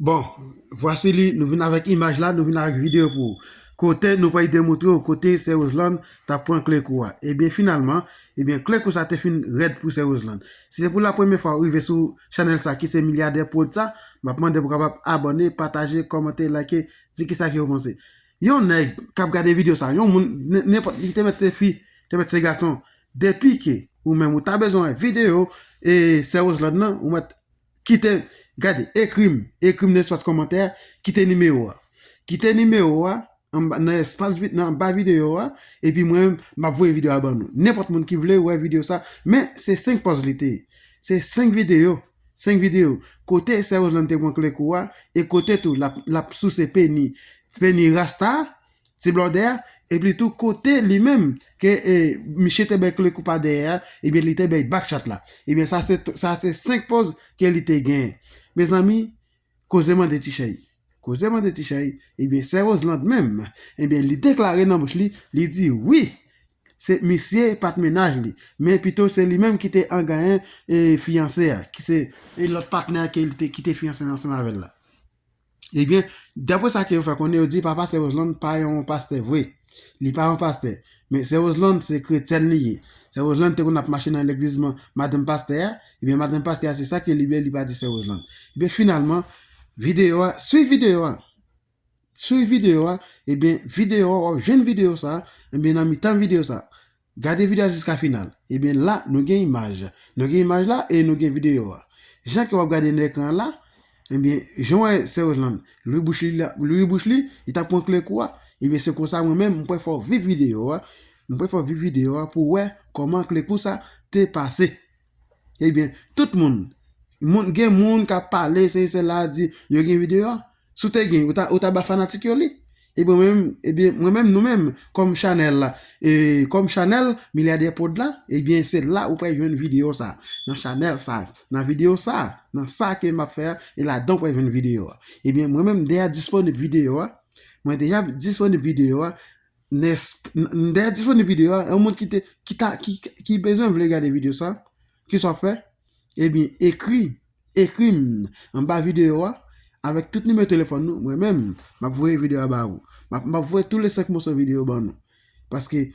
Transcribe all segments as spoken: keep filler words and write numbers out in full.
Bon, vwasi li, nou vin avèk imaj la, nou vin avèk videyo pou ou. Kote nou pral demontre w kote sè Roseland t ap pran kle kou a. Ebyen, finalman, ebyen, kle kou sa te fin rèd pou sè Roseland. Si se pou la premyè fwa ou rive sou chanèl sa ki se Milyadè Prod sa, m ap mande pou w kapab abòne, pataje, kòmante, like, di kisa ke w panse. Yon nèg k ap gade videyo sa, yon moun, nen- nenpòt, li te mèt se fi, te mèt se gason, depi ke ou menm ou ta bezwen wè videyo e sè Roseland nan, ou mèt kite, gade, ekri m, ekri m nan espas kòmantè a, kite nimewo a. Kite nimewo a anba, nan espas vi- nan anba videyo a, epi mwen menm, m ap voye videyo a ban nou. Nenpòt moun ki vle wè videyo sa, men se senk pòz li te ye. Se senk videyo, senk videyo. Kote sè Roseland te pran kle kou a, e kote tou l ap, l ap souse peni, peni rasta, ti blòdè a, epi tou kote li menm ke e, misye te bay kle kou pa dèyè a, ebyen li te bay bakchat la. Ebyen sa se, sa se senk pòz ke li te genyen. Mezanmi, koze mande ti chay. Koze mande ti chay, ebyen sè Roseland menm, ebyen li deklare nan bouch li, li di wi, se misye pa t mennaj li, men pito se li menm ki te an ganyen e, fiyanse a, ki se e, lòt patnè a ke li te, ki te fiyanse ansanm avè l la. Ebyen, daprè sa ke yo fè konnen, yo di papa sè Roseland pa yon pastè vre. Li pa yon pastè. Men sè Roseland se kretyèn li ye. Sè Roseland te konn ap mache nan legliz man- madanm pastè a. Ebyen, madanm pastè a se sa ke li vle, li pa di sè Roseland. Ebyen, finalman, videyo a, swiv videyo a. Swiv videyo a, ebyen, videyo a, w ap jwenn videyo sa, ebyen, nan mitan videyo sa. Gade videyo a jiska final. Ebyen, la, nou gen imaj. Nou gen imaj la e nou gen videyo a. Jan ke w ap gade nan ekran an la, ebyen, jan w wè sè Roseland, louvri bouch li, la- louvri bouch li, li t ap pran kle kou a. Ebyen, se konsa mwen menm, m pral fè w viv videyo a. M pral fè w viv videyo a pou w wè kòman kle kou sa te pase. Ebyen, tout moun, moun gen moun k ap pale, se, se la di, yo gen videyo a. Si w te gen, ou ta, ou ta ba fanatik yo li. Ebyen, mwen menm, ebyen, mwen menm, nou menm, kòm chanèl la, e, kòm chanèl Milyadè Prod la, ebyen, se la ou pral jwenn videyo sa, nan chanèl sa, nan videyo sa, nan sa ke m ap fè a, e ladan w pral jwenn videyo a. Ebyen, mwen menm, m deja disponib videyo a, mwen deja disponib videyo a, nèsp- n- m deja disponib videyo a, yon moun ki te, ki ta, ki, ki bezwen vle gade videyo sa, kisa w ap fè? Ebyen, ekri, ekri m anba videyo a, avèk tout nimewo telefòn nou, mwen menm, m ap voye videyo a ba ou. M ap, m ap voye tou le senk moso videyo ban nou. Paske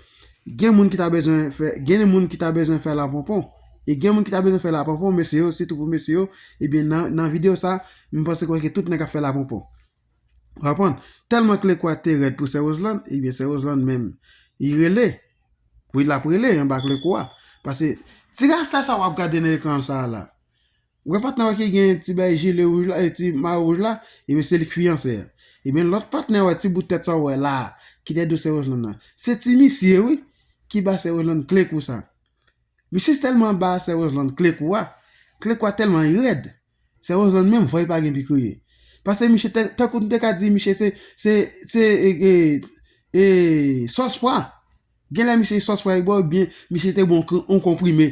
gen moun ki ta bezwen fè, gen moun ki ta bezwen fè laponpon. E gen moun ki ta bezwen fè laponpon, mesye yo, sitou pou mesye yo, ebyen, nan, nan videyo sa, m panse kwè ke tout nèg ap fè laponpon. Ou konprann? Tèlman kle kou a te rèd pou sè Roseland, ebyen, sè Roseland menm, li rele. Wi, l ap rele anba kle kou a. Paske ti rasta sa w ap gade nan ekran sa a la. Ou wè patnè w ki gen ti bay jile wouj la, e ti mayo wouj la, ebyen, se li k fiyanse a. Ebyen, lòt patnè w, ti bout tèt sa w wè la, ki dèyè do sè Roseland nan. Se ti misye, wi, ki ba sè Roseland kle kou sa. Misye tèlman ba sè Roseland kle kou a. Kle kou a tèlman rèd. Sè Roseland menm vwa li pa gen pi kriye. Paske misye te, tankou n te ka di misye se, se, se, e, e, e, sòs pwa. Genlè misye sòs pwa li bwè, oubyen misye te bwè yon konprime.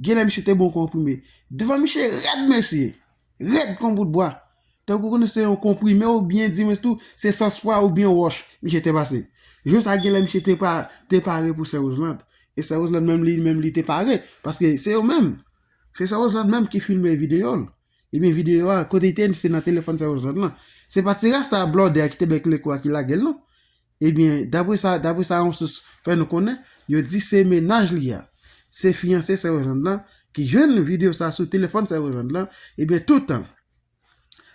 Genlè misye te bwè yon konprime. Devan misye rèd, mesye. Rèd kon bout bwa. Tankou konnen se yon konprime oubyen di mwen tou, se sòs pwa oubyen wòch misye te pase. Jou sa genlè misye te pa, te pare pou sè Roseland. E sè Roseland menm li, menm li te pare. Paske se yo menm. Se sè Roseland menm ki filme videyo l. Ebyen, videyo a, kote li te ye, se nan telefòn sè Roseland lan. Se pa ti rasta blòdè a ki te bay kle kou a ki lage l, non. Ebyen, daprè sa, daprè sa yon sous fè nou konnen, yo di se mennaj li a. Se fiyanse sè Roseland lan ki jwenn videyo sa sou telefòn sè Roseland lan. Ebyen, toutan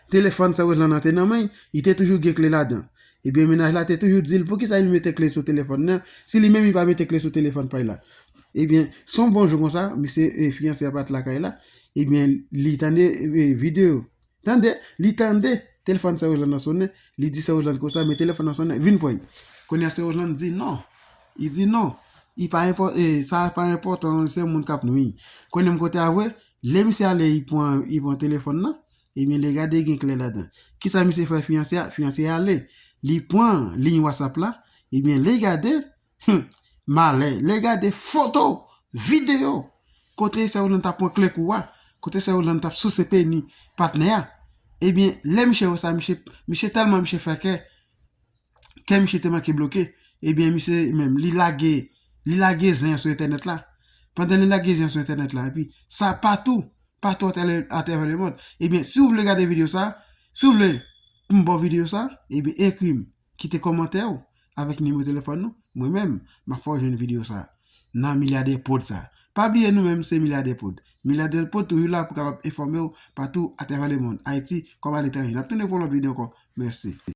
telefòn sè Roseland lan te nan men l, li te toujou gen kle ladan. Ebyen, mennaj la te toujou di l poukisa li mete kle sou telefòn nan, si li menm li pa mete kle sou telefòn pa l la. Ebyen, se yon bon jou konsa, misye, e, fiyanse a pa t lakay la. Ebyen, li tande, e, videyo. Tande, li tande telefòn sè Roseland nan sonnen, li di sè Roseland konsa, men telefòn nan sonnen, vin pran l. Kounye a sè Roseland di non. Li di non. Li pa enpò-, e, sa pa enpòtan, se yon moun k ap nwi. Konnen m konte avè, lè misye ale, li pran, li pran telefòn nan, ebyen, li gade gen kle ladan. Kisa misye fè fiyanse a? Fiyanse a ale. Li pran liy WhatsApp la, ebyen, li gade, hmm, malè. Li gade foto, videyo, kote sè Roseland t ap pran kle kou a, kote sè Roseland t ap souse peni patnè a. Ebyen, lè misye wè sa, misye, misye tèlman misye fè kè, kè misye te manke bloke. Ebyen, misye menm, li lage, li lage zen an sou entènèt la. Pandan li lage zen an sou entènèt la, epi sa patou, patou atravè, atravè lemonn. Ebyen, si w vle gade videyo sa, Si w vle pou m ba w videyo sa, ebyen ekri m, kite kòmantè w avèk nimewo telefòn nou, mwen menm m ap fè w jwenn videyo sa nan Milyadè Prod sa. Pa bliye nou menm se Milyadè Prod. Milyadè Prod toujou la pou kapab enfòme w patou atravè lemonn, Ayiti kòm aletranje. N ap tounen pou yon lòt videyo ankò. Mèsi.